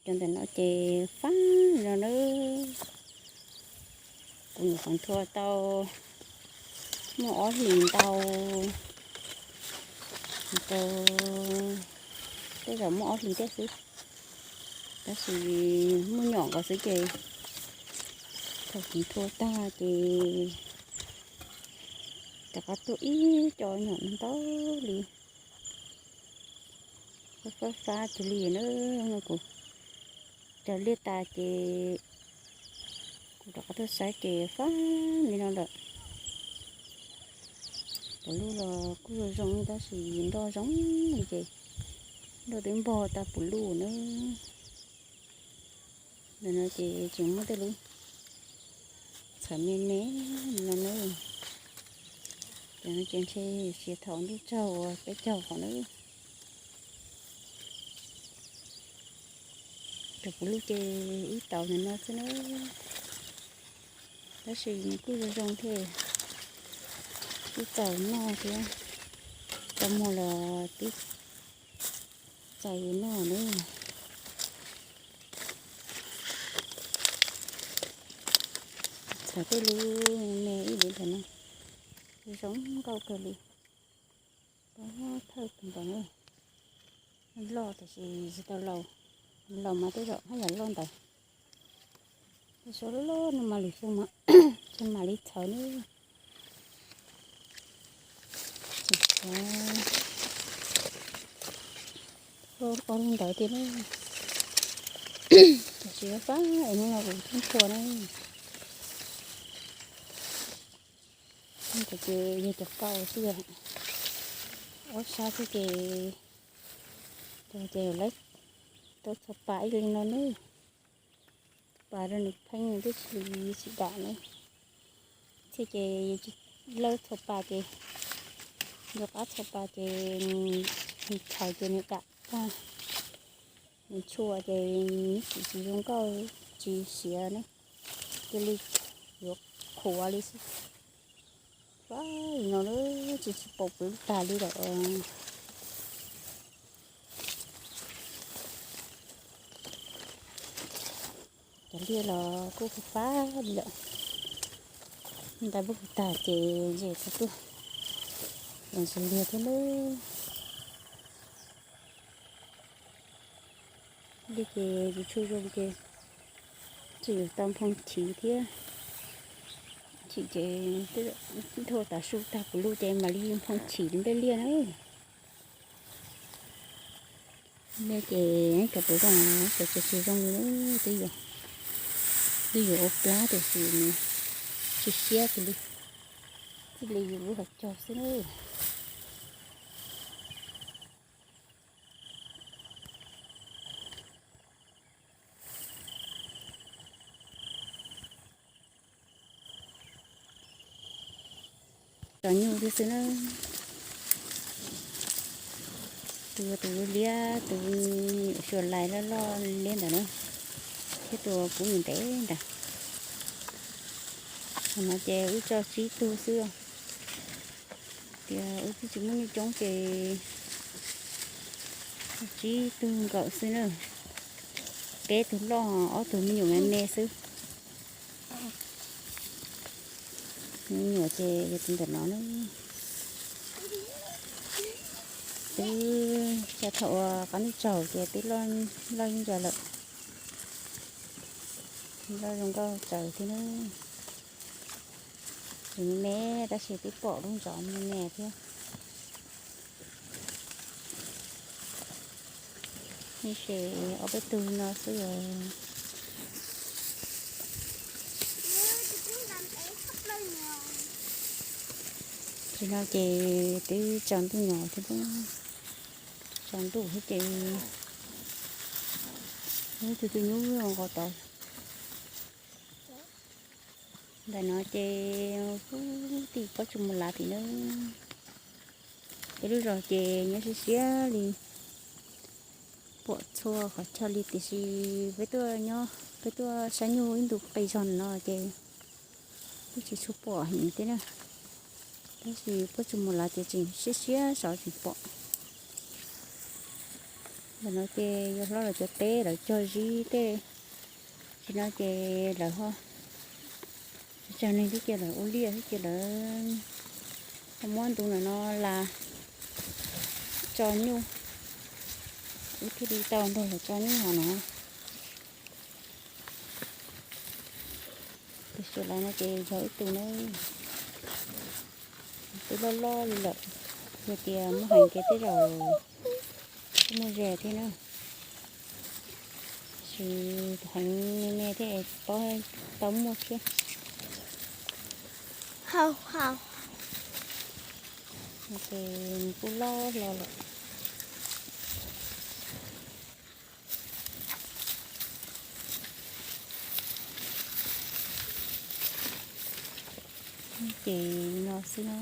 Cov ntawm no ces fab no na. Kuv nyuam qhuav nthua tau muaj ob hlis ntau, tau tej zaum muaj ob hlis thiab xwb, tab sis muaj nyom nkaus xwb ces thaum kuv nthua tag ces rov qab tuaj ib co nyom ntau li. Fab fab tus li na, kuv cog liaj tas ces kuv rov qab tuaj saib ces fab li no lawm. Puv luj los kuj zoo zoo tab sis nroj zoo li ces nroj twb npog tag puv luj na. Ntawm no ces tseem muaj tej lub txhawm me me no na. Cov no ces ntshe siav thaum ntuj tsaug uas peb caug qhov na. Cov puv luj ces ib tauv ntawm no xwb na, tab sis nws kuj zoo zoo thiab, kuj txaus noj thiab. Tau muag los twb txaus yus noj na. Txhawm tej lub me ib diav ntawm no zoo nkauj kawg li. Pob thawj tus ntawd loj tiam sis tsis tau laus, laus mas tej zaum haj yam loj ntawd. Tej suab loj loj no mas lwm xyoo mas tsis mam li txhawv na. Ob lub ntawd tiag na, tiam sis fab es hnub no kuv twb nthua na. Ces yog cov kauj xwb, ob sab xwb ces, ces lawv tau txhua pas ib li no na. Txhua pas rau nws pheej nws twb tsis tsis dam na. Thiab ces lawv txhua pas ces, yog qab txhua pas ces nws txhawv ces nws dam tag, nws tshua ces nws tsis tsis zoo nkauj, tsis siav na, cia li yuav qhuav li xwb. Fab li no lawm, tsis tsis pom puv tag li lawm. Cov liaj los kuj fab li lawm, ntais puv tag ces ze tau tuaj los ntsis liag thiab lawm. Li ces yus tshua zoo ces tseem yuav tau nphoo chiv thiab. Chim ces nthua tav su tag puv luj ces mam li nphoo chiv nplej liaj na. Liaj ces cov puv luj ces tsis zoo li, twb yuav ua plab tiam sis nws tsis siab kiag li, txij li yus lub hauv caug xwb na. Cov nyuj thiab xwb na. Tus tus liab, tus nyuam suav lais loj loj liab ntawd na, thiab tus kub ntev ntawd. Qhov no ces wb tso tsib tug xwb, tias wb twb tsis muaj nyuj coob ces tsib tug nkaus xwb na. Peb tug loj, ob tug me nyuam me me xwb. Me nyuam ces yog tus ntawm no na. Twb xya thaum uas qab ntuj tsaug ces twb loj ib ntsa lawm. Loj zoo nkauj tsaws thiab na. Tsis me me tab sis twb pom lub ntsos me me thiab. Ib se ob peb tug no xwb os. Tsis no ces twb tsaus ntuj nyom thiab, tsaus ntuj thiab ces tus tus nyuj nqos tau. Ntawm no ces kuj tij pob tsuas mus lav tim na. Peb lub zos ces nyob siab siab li, pom txhua qhov chaw li tiam sis peb tuaj nyob, peb tuaj saib nyuj ib ntu qis zog no ces kuj tsis tshua pom heev thiab na. Tab sis pob tsuas mus lav ces tseem siab siab sov tseem pom. Ntawm no ces yawg hlob lawv cov teb lawv cog zib tej, tsis no ces lawv ho tsawg neeg thiab ces lawv ua liaj thiab ces lawv ho muab ntu ntawm no las tso nyuj, wb thiaj li tau nrog lawv tso nyuj hov no. Tiam sis lawv no ces yog ib tug na, twb loj loj li lawm, yog tias muaj heev ces tej zaum kuj muaj ze thiab na. Tab sis heev me me thiab es tau muaj thiab. Ces nws kuj loj hlo lawm. Ces no xwb no.